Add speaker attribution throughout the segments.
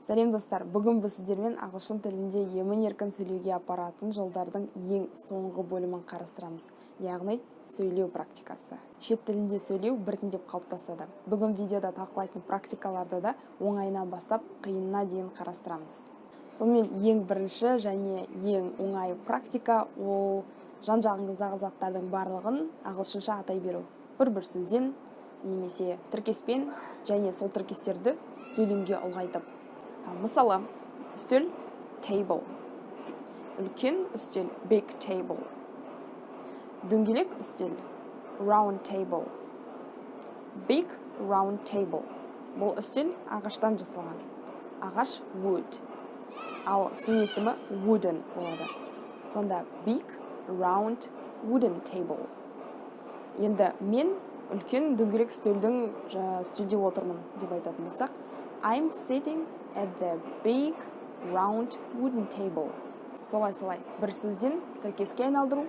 Speaker 1: Сәлем, достар! Бүгін біз сіздермен ағылшын тілінде емін еркін сөйлеуге апаратын жолдардың ең соңғы бөлімін қарастырамыз, яғни сөйлеу практикасы. Шет тілінде сөйлеу біртіндеп қалыптасады. Бүгін видеода талқылайтын практикаларды да оңайынан бастап қиынына дейін қарастырамыз. Сонымен, ең бірінші және ең оңай практика — ол жан жағыңыздағы заттардың барлығын ағылшынша атай беру, бір бір сөзден немесе тіркеспен және сол тіркестерді сөйлемге ұлғайтып. Мысалы, үстел — table, үлкен үстел — big table, дөңгелек үстел — round table, big round table. Бұл үстел ағаштан жасалған. Ағаш — wood, ал сын есімі wooden болады. Сонда big round wooden table. Енді мен үлкен дөңгелек үстелде отырмын деп айтатын болсақ, I'm sitting at the big round wooden table. Солай, солай бір сөзден тіркеске айналдыру,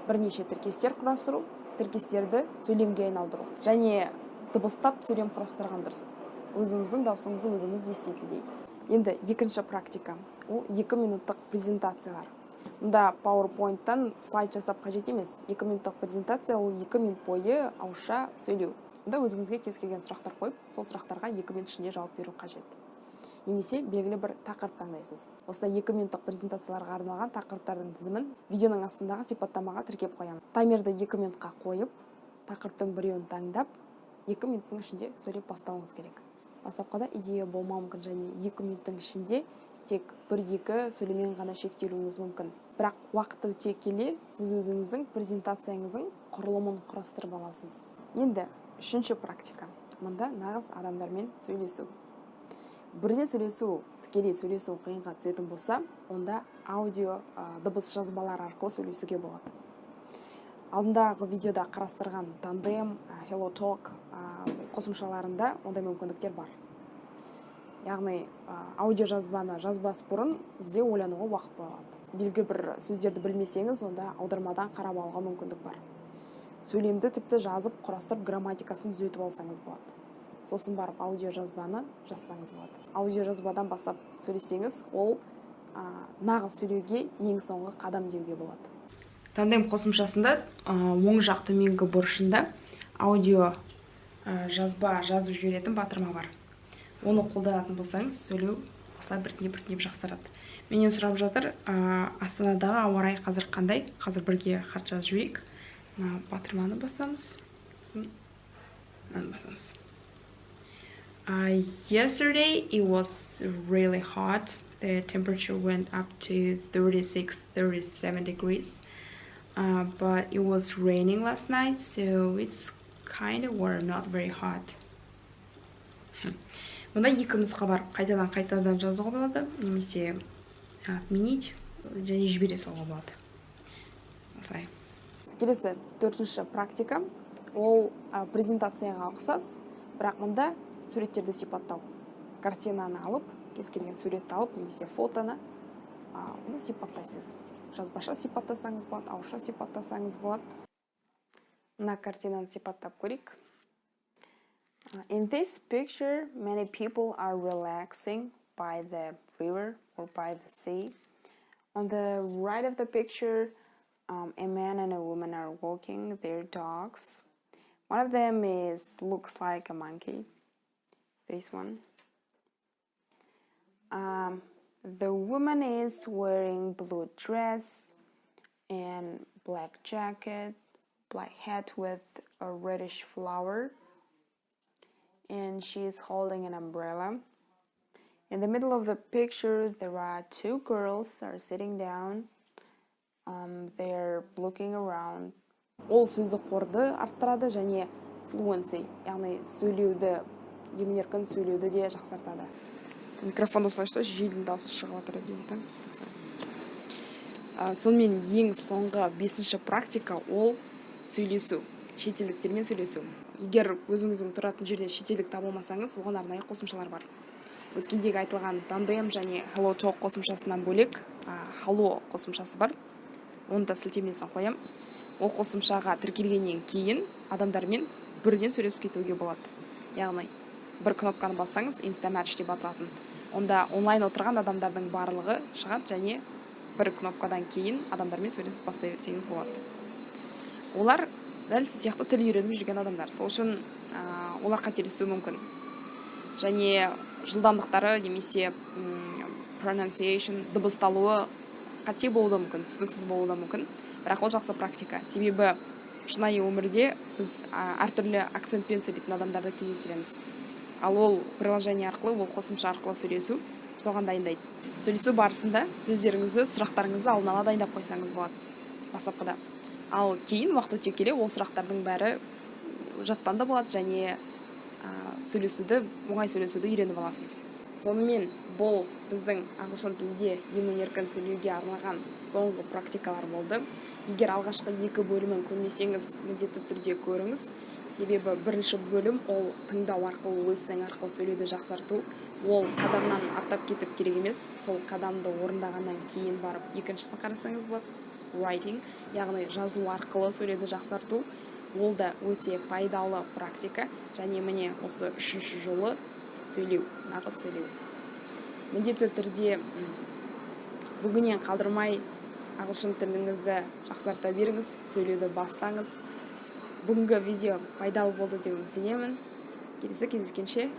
Speaker 1: бірнеше тіркестер құрастыру, тіркестерді сөйлемге айналдыру және дыбыстап сөйлем құрастырған дұрыс, өзіңіздің даусыңызды өзіңіз еститіндей. Енді екінші практика — ол 2 минуттық презентациялар. Мұнда PowerPoint-тан слайд жасап қажет емес. 2 минуттық презентация — ол 2 минут бойы ауызша сөйлеу. Мұнда өзіңізге кез келген сұрақтар қойып, сол сұрақтарға 2 минут ішінде жауап беру қажет немесе белгілі бір тақырып таңдайсыз. Осындай 2 минуттық презентацияларға арналған тақырыптардың тізімін видеоның астындағы сипаттамаға тіркеп қоямын. Таймерді 2 минутқа қойып, тақырыптың біреуін таңдап, 2 минуттың ішінде сөйлеп бастауыңыз керек. Бастапқыда идея болмауы мүмкін және 2 минуттың ішінде тек бір екі сөйлеммен ғана шектелуіңіз мүмкін. Бірақ уақыт өте келе сіз өзіңіздің презентацияңыздың құрылымын құрастырып аласыз. Енді үшінші практика. Мұнда нағыз адамдармен сөйлесу. Бірден сөйлесу, тікелей сөйлесу қиынға түсетін болса, онда аудио, дыбыс жазбалар арқылы сөйлесуге болады. Алдындағы видеода қарастырған Тандем, Hello Talk қосымшаларында ондай мүмкіндіктер бар. Яғни аудио жазбаны жазбас бұрын бізде ойлануға уақыт болады. Белгілі бір сөздерді білмесеңіз, онда аудармадан қарап алуға мүмкіндік бар. Сөйлемді тіпті жазып, құрастырып, грамматикасын түзетіп алсаңыз болады. Сосын барып аудио жазбаны жазсаңыз болады. Аудио жазбадан бастап сөйлесеңіз, ол нағыз сөйлеуге ең соңғы қадам деуге болады. Тандем қосымшасында оң жақ төменгі бұрышында аудио жазба жазып жіберетін батырма бар. Оны қолданатын болсаңыз, сөйлеу осылай біртіндеп, біртіндеп жақсарады. Менен сұрап жатыр: Астанадағы ауа райы қазір қандай? Қазір бірге хат жазып жіберейік. Мына батырманы басамыз, сосын мынаны басамыз. Yesterday it was really hot. The temperature went up to 36, 37 degrees. But it was raining last night, so it's kind of warm, not very hot. Мұнда екі нұсқа бар. Қайтадан, қайтадан жазуға болады немесе отменить және жібере салуға болады. Осылай. Келесі төртінші практика — ол презентацияға ұқсас, бірақ мұнда суреттерді сипаттау. Картинаны алып, кез келген суретті алып немесе фотоны, оны сипаттайсыз. Жазбаша сипаттасаңыз болады, ауызша сипаттасаңыз болады. Мына картинаны сипаттап көрейік. In this picture, many people are relaxing by the river or by the sea. On the right of the picture, a man and a woman are walking their dogs. One of them is looks like a monkey. This one. The woman is wearing blue dress and black jacket, black hat with a reddish flower, and she's holding an umbrella. In the middle of the picture, there are two girls are sitting down. They're looking around. Ол сөздік қорды арттырады және fluency, яғни сөйлеуді, емін еркін сөйлеуді де жақсартады. Микрофон осылай ұста, желдің дауысы шығып жатыр деймін да. Осылай. Сонымен, ең соңғы бесінші практика — ол сөйлесу, шетелдіктермен сөйлесу. Егер өзіңіздің тұратын жерден шетелдік таба алмасаңыз, оған арнайы қосымшалар бар. Өткендегі айтылған Тандем және Hello Talk қосымшасынан бөлек, Hallo қосымшасы бар. Оны да сілтемесін қоямын. Ол қосымшаға тіркелгеннен кейін адамдармен бірден сөйлесіп кетуге болады. Яғни бір кнопканы бассаңыз, Insta Match деп аталатын Онда онлайн отырған адамдардың барлығы шығады және бір кнопкадан кейін адамдармен сөйлесіп бастай берсеңіз болады. Олар дәл сіз сияқты тіл үйреніп жүрген адамдар, сол үшін олар қателесуі мүмкін және жылдамдықтары немесе pronunciation, дыбысталуы қате болуы да мүмкін, түсініксіз болуы да мүмкін. Бірақ ол жақсы практика, себебі шынайы өмірде біз әртүрлі акцентпен сөйлейтін адамдарды кездестіреміз. Ал ол приложение арқылы, ол қосымша арқылы сөйлесу соған дайындайды. Сөйлесу барысында сөздеріңізді, сұрақтарыңызды алдын ала дайындап қойсаңыз болады бастапқыда. Ал кейін, уақыт өте келе, ол сұрақтардың бәрі жаттан да болады және сөйлесуді, оңай сөйлесуді үйреніп аласыз. Сонымен, бұл біздің ағылшын тілінде емін еркін сөйлеуге арналған соңғы практикалар болды. Егер алғашқы екі бөлімін көрмесеңіз, міндетті түрде көріңіз, себебі бірінші бөлім ол тыңдау арқылы, listening арқылы сөйлеуді жақсарту. Ол қадамнан аттап кетіп керек емес, сол қадамды орындағаннан кейін барып екіншісін қарасаңыз болады, writing, яғни жазу арқылы сөйлеуді жақсарту. Ол да өте пайдалы практика. Және міне, осы үшінші жолы сөйлеу, нағыз сөйлеу. Міндетті түрде бүгіннен қалдырмай ағылшын тіліңізді жақсарта беріңіз, сөйлеуді бастаңыз. Бүгінгі видео пайдалы болды деп үміттенемін. Келесі кездескенше!